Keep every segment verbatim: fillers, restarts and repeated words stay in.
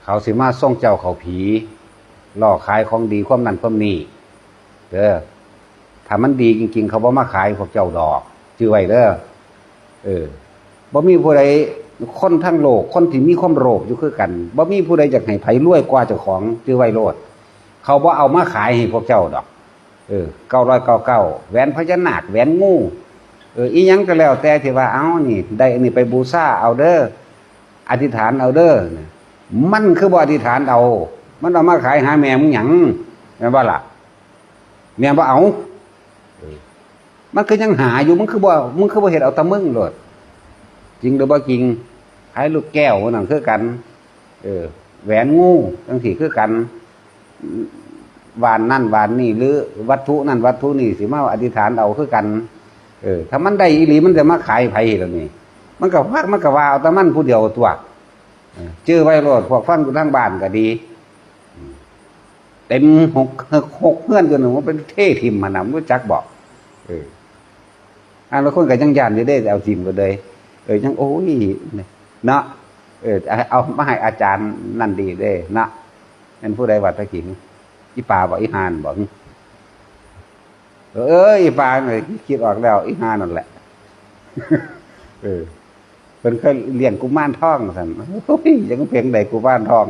เขาสิมาส่งเจ้าเข้าผี หลอกขายของดีความนั่นความนี่เด้อ ถ้ามันดีจริงๆ เขาบ่มาขายพวกเจ้าดอก จื่อไว้เด้อ เออ บ่มีผู้ใด คนทั้งโลก คนที่มีความโลภอยู่คือกัน บ่มีผู้ใดอยากให้ไผรวยกว่าเจ้าของ จื่อไว้โลด เขาบ่เอามาขายให้พวกเจ้าดอก เออ เก้าร้อยเก้าเก้า แหวนพญานาค แหวนงู เออ อีหยังก็แล้วแต่ที่ว่า เอานี่ ได้อันนี้ไปบูชาเอาเด้อ อธิษฐานเอาเด้อ มันคือบ่อธิษฐานเอา มันเอามาขายหาแม่มึงหยัง แม่นบ่ล่ะ แม่นบ่เอา เออ มันคือยังหาอยู่ มึงคือบ่ มึงคือบ่เฮ็ดเอาแต่มึงโลด จริงหรือบ่จริง ขายลูกแก้วนั่นคือกัน เออ แหวนงูจังซี่คือกัน วานนั่นวานนี่ หรือวัตถุนั่นวัตถุนี่ สิมาอธิษฐานเอาคือกัน เออ ถ้ามันได้อีหลี มันจะมาขายไผล่ะนี่ มันก็พัก มันก็ว่าเอาแต่มันผู้เดียวตัว เออ จื่อไว้โลด พวกฟังอยู่ทางบ้านก็ดี อืม เต็มหก หกเฮือนอยู่นั่น มันเป็นเทถิ่มหั่นน่ะ มันรู้จักบ่ เออ อันละคนก็ยังย้านอยู่เด้ เอาถิ่มก็เลย เออ ยัง โอ้ย เนาะ เออ เอามาให้อาจารย์นั่นดีเด้เนาะ แม่นผู้ใดว่าตะกี้ อีปาบ่ อีห่านบ่ เออ อีปาเนี่ย คิดออกแล้ว อีห่านั่นแหละ เออ เพิ่นเคยเลี้ยงกุมารทองซั่น โอ้ย ยังเพียงใดกุมารทอง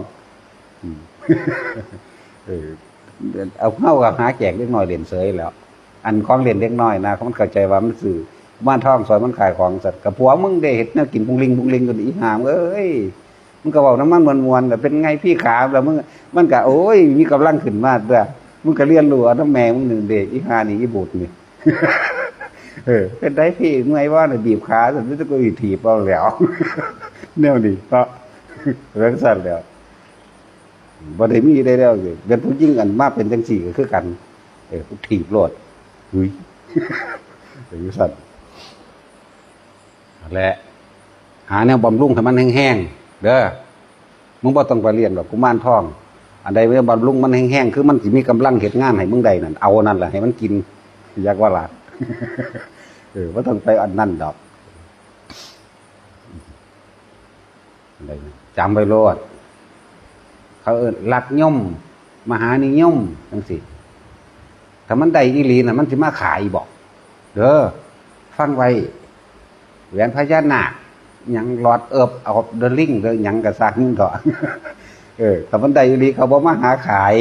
อืม เออ เอา เฮาก็หาแจกเด็กน้อยเล่นเสยแหล้ว อันของเล่นเด็กน้อยนะ มันเข้าใจว่ามันซื้อกุมารทองซอยมันขายของซั่น ก็ผัวมึงได้เฮ็ดแนวกินปุงลิงปุงลิงกัน อีห่าเอ้ย มึงก็เว้านำมันม่วนๆ แล้วเป็นไงพี่ขา แล้วมึง มันก็ โอ้ย มีกำลังขึ้นมาเด้อ มึงก็เรียนรู้เอานำแม่มึงนั่นเด้ อีห่านี่ อีบูดนี่ เออ เป็นไดพี่ เมื่อยบ่ น่ะ บีบขาซั่น มันก็อีถีบเอาแหล้ว แนวนี้เนาะ จั่งซั่นแหล้ว บ่ได้มีได้แล้ว เป็นผู้หญิงอันมาเป็นจั่งซี่ก็คือกัน เออ ถีบโลด หึย จั่งซั่น และ หาแนวบำรุงให้มันแฮงๆ เด้อ มึงบ่ต้องไปเลี้ยงดอกกุมารทอง อันใดแนวบำรุงมันแฮงๆ คือมันสิมีกำลังเฮ็ดงานให้มึงได้นั่น เอานั่นล่ะให้มันกิน อยากว่าล่ะ เออ บ่ต้องไปอันนั้นดอก อันใดนะ จำไว้โลด เขาเอิ้นลักยม มหานิยม จั่งซี้ ถ้ามันได้อีหลีน่ะ มันสิมาขายบ่ เด้อ ฟังไว้ แหวนพญานาค หยัง Lord of the Ring หรือหยังก็ซ่างเถาะ เออ ถ้ามันได้อีหลี เขาบ่มาหาขาย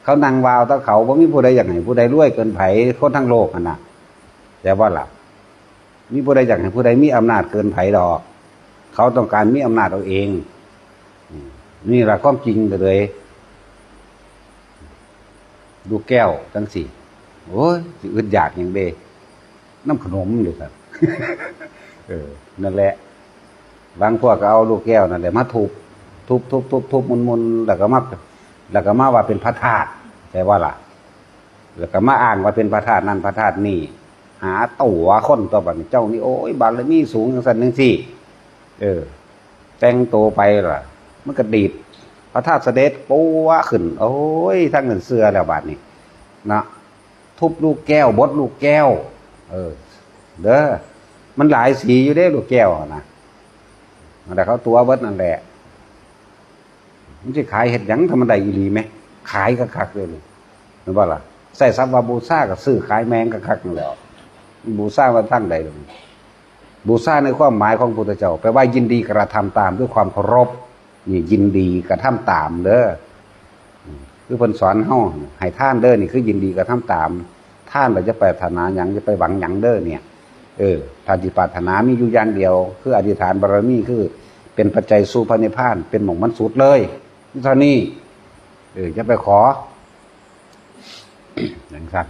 เขานั่งว่าเอาแต่เขา บ่มีผู้ใดอยากให้ผู้ใดรวยเกินไผ คนทั้งโลกหั่นน่ะ แต่ว่าล่ะ มีผู้ใดอยากให้ผู้ใดมีอำนาจเกินไผดอก เขาต้องการมีอำนาจเอาเอง อืม นี่ล่ะความจริงก็เลย ลูกแก้วจั่งซี้ โอ้ย สิอึดอยากหยังเด้ นำขนมอยู่ซั่น เออ นั่นแหละ บางพวกก็เอาลูกแก้วนั่นแหละมาทุบ ทุบ ทุบ ทุบ ทุบ มนๆ แล้วก็มา แล้วก็มาว่าเป็นพระธาตุ ใช่บ่ล่ะ แล้วก็มาอ้างว่าเป็นพระธาตุนั่นพระธาตุนี่ หาตั๋วคนตัวบัดนี้ เจ้านี่ โอ้ย บารมีสูงจั่งซั่นจั่งซี้ เออ แต่งตัวไปล่ะ มันก็ดีด พระธาตุเสด็จปัวขึ้น โอ้ย ทั้งนั้นเชื่อแล้วบัดนี้ เนาะ ทุบลูกแก้ว บดลูกแก้ว เออ เด้อ มันหลายสีอยู่เด้ ลูกแก้วอะนะ นั่นแหละ เขาตั๋วเบิดนั่นแหละ มันสิขายเฮ็ดหยัง ถ้ามันได้อีหลีแหม ขายคักๆ เลยนี่ แม่นบ่ล่ะ ใช้ศัพท์ว่าบูชา ก็ซื้อขายแม่งคักๆ นั่นแหละ บูชามาทางใดล่ะ บูชาในความหมายของพุทธเจ้า แปลว่ายินดีกระทำตามด้วยความเคารพ นี่ยินดีกระทำตามเด้อ อืม คือเพิ่นสอนเฮาให้ทานเด้อ นี่คือยินดีกระทำตาม ทานแล้วอย่าปรารถนาหยัง อย่าไปหวังหยังเด้อเนี่ย เออ ถ้าสิปรารถนามีอยู่อย่างเดียว คืออธิษฐานบารมี คือเป็นปัจจัยสู่พระนิพพาน เป็นหม่องมันสุดเลย เท่านี้ เออ อย่าไปขอ จั่งซั่น